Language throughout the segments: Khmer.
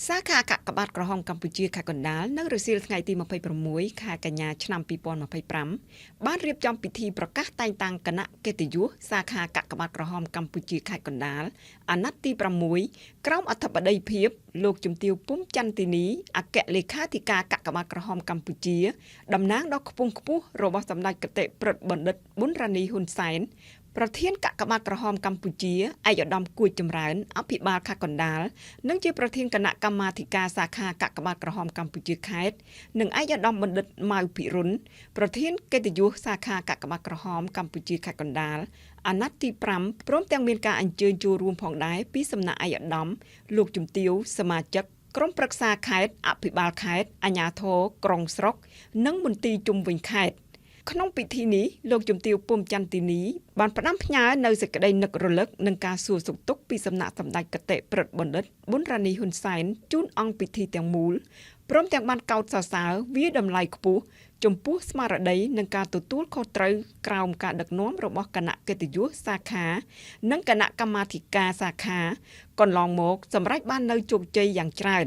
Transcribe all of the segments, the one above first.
សាខាកាកបាទក្រហមកម្ពុជាខេត្តកណ្ដាលនៅរសៀលថ្ងៃទី26ខែកញ្ញាឆ្នាំ2025បានរៀបចំពិធីប្រកាសតែងតាំងគណៈកិត្តិយសសាខាកាកបាទក្រហមកម្ពុជាខេត្តកណ្ដាលអាណត្តិទី6ក្រោមអធិបតីភាពលោកជំទាវពុំចន្ទទីនីអគ្គលេខាធិការកាកបាទក្រហមកម្ពុជាតំណាងដ៏ខ្ពង់ខ្ពស់របស់សម្ដេចគតិព្រឹទ្ធបណ្ឌិតប៊ុនរ៉ានីហ៊ុនសែនប្រធានកាកបាទក្រហមកម្ពុជាឯកឧត្តមគួចចម្រើនអភិបាលខេត្តកណ្ដាលនិងជាប្រធានគណៈកម្មាធិការសាខាកាកបាទក្រហមកម្ពុជាខេត្តនិងឯកឧត្តមបណ្ឌិតម៉ៅភិរុនប្រធានកិត្តិយសសាខាកាកបាទក្រហមកម្ពុជាខេត្តកណ្ដាលអាណត្តិទី5ព្រមទាំងមានការអញ្ជើញចូលរួមផងដែរពីសំណាក់ឯកឧត្តមលោកជំទាវសមាជិកក្រុមប្រឹក្សាខេត្តអភិបាលខេត្តអាជ្ញាធរក្រុងស្រុកនិងមន្ទីរជុំវិញខេត្តក្នុងពិធីនេះលោកជំទាវពុំចន្ទទីនីបានផ្ដាំផ្ញើនៅសេចក្តីនឹករលឹកនិងការសួរសុខទុក្ខពីសំណាក់សម្ដេចគតិព្រឹទ្ធបណ្ឌិតប៊ុនរ៉ានីហ៊ុនសែនជូនអង្គពិធីទាំងមូលព្រមទាំងបានកោតសរសើរវាតម្លៃខ្ពស់ចំពោះស្មារតីនិងការទទួលខុសត្រូវក្រោមការដឹកនាំរបស់គណៈកិត្តិយសសាខានិងគណៈកម្មាធិការសាខាកន្លងមកសម្រេចបាននូវជោគជ័យយ៉ាងច្រើន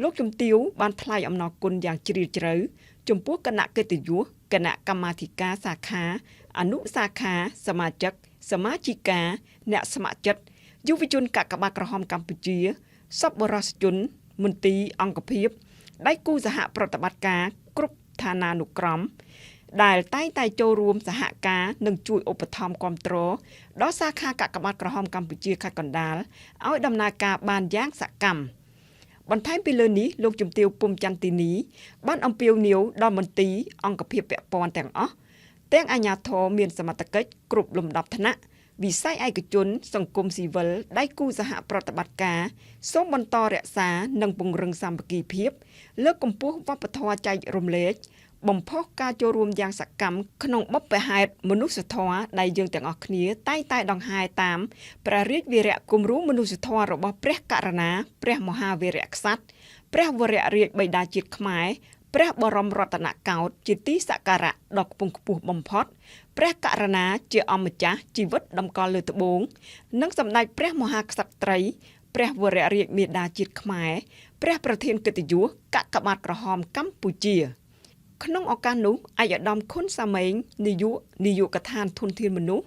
លោកជំទាវបានថ្លែងអំណរគុណយ៉ាងជ្រាលជ្រៅចំពោះគណៈកិត្តិយសគណៈកម្មាធិការសាខាអនុសាខាសមាជិកសមាជិកាអ្នកស្ម័គ្រចិត្តយុវជនកាកបាទក្រហមកម្ពុជាសប្បុរសជនមន្ទីរអង្គភាពដៃគូសហប្រតិបត្តិការគ្រប់ឋានានុក្រមដែលតែងតែចូលរួមសហការនិងជួយឧបត្ថម្ភគាំទ្រដល់សាខាកាកបាទក្រហមកម្ពុជាខេត្តកណ្ដាលឲ្យដំណើរការបានយ៉ាងសកម្មបន្ថែមពីលើនេះលោកជំទាវពុំចន្ទទីនីបានអំពាវនាវដល់មន្ទីរអង្គភាពពាក់ព័ន្ធទាំងអស់ទាំងអាជ្ញាធរមានសមត្ថកិច្ចគ្រប់លំដាប់ថ្នាក់វិស័យឯកជនសង្គមស៊ីវិលដៃគូសហប្រតិបត្តិការសូមបន្តរក្សានិងពង្រឹងសាមគ្គីភាពលើកកម្ពស់វប្បធម៌ចែករំលែកបំផុសការចូលរួមយ៉ាងសកម្មក្នុងបុព្វហេតុមនុស្សធម៌ដែលយើងទាំងអស់គ្នាតែងតែដង្ហែតាមព្រះរាជវីរៈគំរូមនុស្សធម៌របស់ព្រះករុណាព្រះមហាវីរៈក្សត្រព្រះវររាជបិតាជាតិខ្មែរព្រះបរមរតនកោដ្ឋជាទីសក្ការៈដ៏ខ្ពង់ខ្ពស់បំផុតព្រះករុណាជាអម្ចាស់ជីវិតតម្កល់លើត្បូងនិងសម្ដេចព្រះមហាក្សត្រីព្រះវររាជមាតាជាតិខ្មែរព្រះប្រធានកិត្តិយសកាកបាទក្រហមកម្ពុជាក្នុងឱកាសនោះឯកឧត្តមខុនសាម៉េងនាយកដ្ឋានធនធានមនុស្ស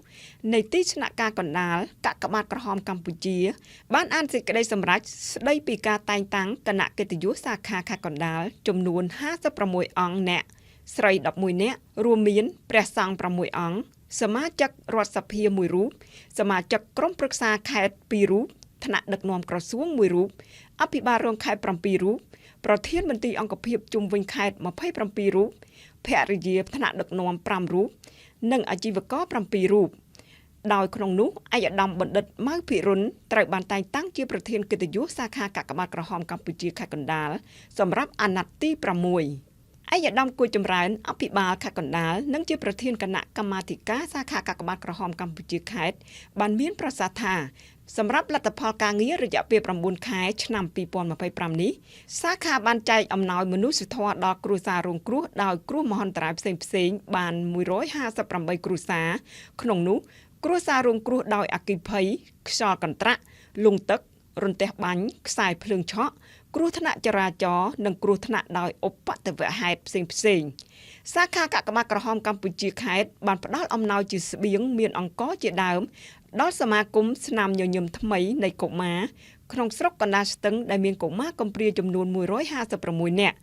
នៃទីស្នាក់ការកណ្ដាលកាកបាទក្រហមកម្ពុជាបានអានសេចក្តីសម្រេចស្តីពីការតែងតាំងគណៈកិត្តិយសសាខាខេត្តកណ្ដាលចំនួន56អង្គនាក់ស្រី11នាក់រួមមានព្រះសង្ឃ6អង្គសមាជិករដ្ឋសភា1រូបសមាជិកក្រុមប្រឹក្សាខេត្ត2រូបថ្នាក់ដឹកនាំក្រសួង1រូបអភិបាលរងខេត្ត7រូបប្រធានមន្ទីរអង្គភាពជុំវិញខេត្ត27រូបភរិយាថ្នាក់ដឹកនាំ5រូបនិងអាជីវករ7រូបដោយក្នុងនោះឯកឧត្តមបណ្ឌិតម៉ៅភិរុនត្រូវបានតែងតាំងជាប្រធានកិត្តិយសសាខាកាកបាទក្រហមកម្ពុជាខេត្តកណ្ដាលសម្រាប់អាណត្តិទី6ឯកឧត្តមគួចចម្រើនអភិបាលខេត្តកណ្ដាលនិងជាប្រធានគណៈកម្មាធិការសាខាកាកបាទក្រហមកម្ពុជាខេត្តបានមានប្រសាសន៍ថាសម្រាប់លទ្ធផលការងាររយៈពេល9ខែឆ្នាំ2025នេះសាខាបានចែកអំណោយមនុស្សធម៌ដល់គ្រួសាររងគ្រោះដោយគ្រោះមហន្តរាយផ្សេងៗបាន158គ្រួសារក្នុងនោះគ្រួសាររងគ្រោះដោយអគ្គិភ័យខ្យល់កន្ត្រាក់លង់ទឹករន្ទះបាញ់ខ្សែភ្លើងឆក់គ្រោះថ្នាក់ចរាចរណ៍និងគ្រោះថ្នាក់ដោយឧបទ្ទវហេតុផ្សេងៗសាខាកាកបាទក្រហមកម្ពុជាខេត្តបានផ្ដល់អំណោយជាស្បៀងមានអង្ករជាដើមដល់សមាគមស្នាមញញឹមថ្មីនៃកុមារក្នុងស្រុកកណ្ដាលស្ទឹងដែលមានកុមារកំព្រាចំនួន156នាក់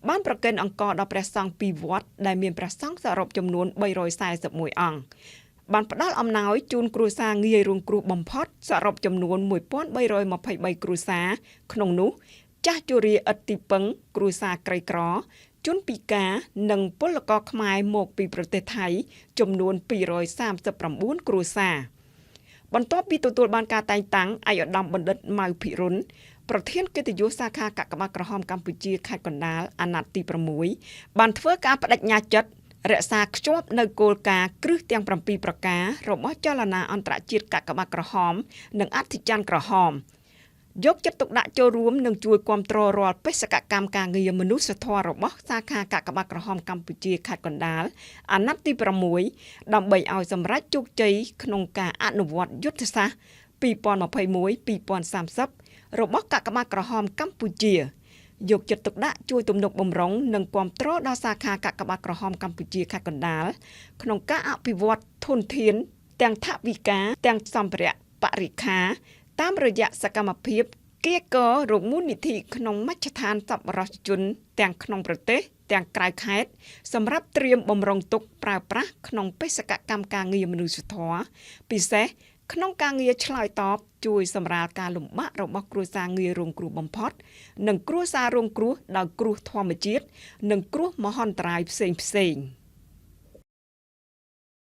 បានប្រគេនអង្ករដល់ព្រះសង្ឃពីរវត្តដែលមានព្រះសង្ឃសរុបចំនួន341អង្គបានផ្ដល់អំណោយជូនគ្រួសារងាយរងគ្រោះបំផុតសរុបចំនួន1323គ្រួសារក្នុងនោះចាស់ជរាឥតទីពឹងគ្រួសារក្រីក្រជនពិការនិងពលករខ្មែរមកពីប្រទេសថៃចំនួន239គ្រួសារបន្ទាប់ពីទទួលបានការតែងតាំងឯកឧត្តមបណ្ឌិតម៉ៅភិរុនប្រធានកិត្តិយសសាខាកាកបាទក្រហមកម្ពុជាខេត្តកណ្ដាលអាណត្តិទី6បានធ្វើការបដិញ្ញាចិត្តរក្សាខ្ជាប់នៅគោលការណ៍គ្រឹះទាំង7ប្រការរបស់ចលនាអន្តរជាតិកាកបាទក្រហមនិងអធិច័ន្ទក្រហមយកចិត្តទុកដាក់ចូលរួមនិងជួយគាំទ្ររាល់បេសកកម្មការងារមនុស្សធម៌របស់សាខាកាកបាទក្រហមកម្ពុជាខេត្តកណ្ដាលអាណត្តិទី6ដើម្បីឲ្យសម្រេចជោគជ័យក្នុងការអនុវត្តយុទ្ធសាស្ត្រ 2021-2030 របស់កាកបាទក្រហមកម្ពុជាយកចិត្តទុកដាក់ជួយទំនុកបំរុងនិងគាំទ្រដល់សាខាកាកបាទក្រហមកម្ពុជាខេត្តកណ្ដាលក្នុងការអភិវឌ្ឍធនធានទាំងថវិកាទាំងសម្ភារៈបរិក្ខារតាមរយៈសកម្មភាពគៀកររោគមូលនិធិក្នុងមជ្ឈដ្ឋានសប្បុរសជនទាំងក្នុងប្រទេសទាំងក្រៅខេត្តសម្រាប់ត្រៀមបំរុងទុកប្រើប្រាស់ក្នុងបេសកកម្មការងារមនុស្សធម៌ពិសេសក្នុងការងារឆ្លើយតបជួយសម្រាលការលំបាករបស់គ្រួសារងាយរងគ្រោះបំផុតនិងគ្រួសាររងគ្រោះដោយគ្រោះធម្មជាតិនិងគ្រោះមហន្តរាយផ្សេងៗ។